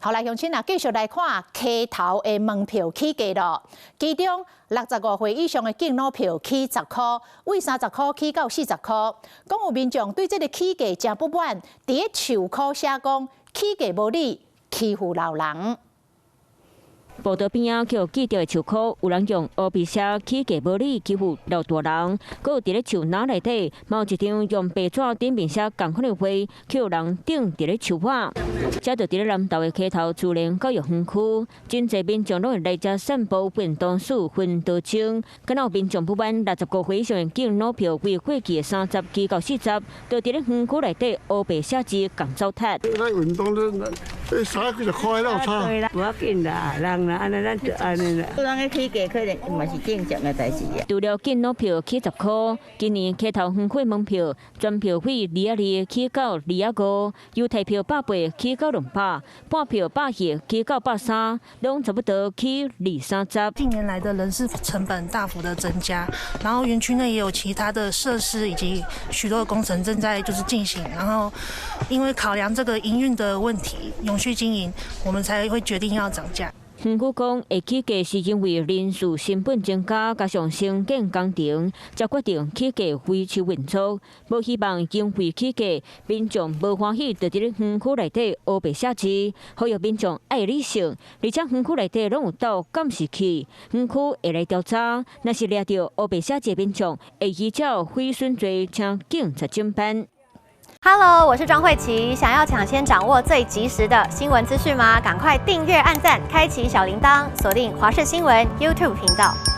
好來，鄉親啊，繼續來看溪頭的門票起價咯。其中65歲以上的敬老票起十箍，位30箍起到40箍。講有民眾對這个起價誠不滿，佇咧樹箍寫講起價無理，欺負老人。步道邊仔予記著的樹箍，有人用烏白寫起價無理，欺負老大人。閣有佇咧樹籃內底，嘛有一張用白紙頂面寫仝款的話，予人釘佇咧樹仔。這就佇咧南投的溪頭自然教育園區，真濟民眾攏會來遮散步、運動、數分多鐘。敢若有民眾不滿65歲以上的敬老票為過去的30起到40，就佇咧園區內底烏白寫字共糟蹋。咱運動咧，三幾十箍哪有差？無要緊啦，人啦，按呢咱就按呢啦。人个起價可能嘛是正常的代誌啊。除了敬老票起10箍，今年溪頭園區門票全票費22.2起到25，優待票180起到200，半票120起到130，攏差不多起二三十。近年來的人事成本大幅的增加，然後園區內也有其他的設施以及許多的工程正在就是進行，然後因為考量這個營運的問題，永續經營，我們才會決定要漲價。園區講會起價是因為人事成本增加，加上興建工程，才決定起價維持運作。無希望因為起價，民眾無歡喜，就佇咧園區內底烏白寫字，呼籲民眾愛理性，而且園區內底攏有鬥監視器，園區會來調查，若是掠著烏白寫字的民眾，會依照毀損罪請警察偵辦。 Hello，我是莊慧琪。想要搶先掌握最及時的新聞資訊嗎？趕快訂閱、按讚、開啟小鈴鐺，鎖定華視新聞 YouTube 頻道。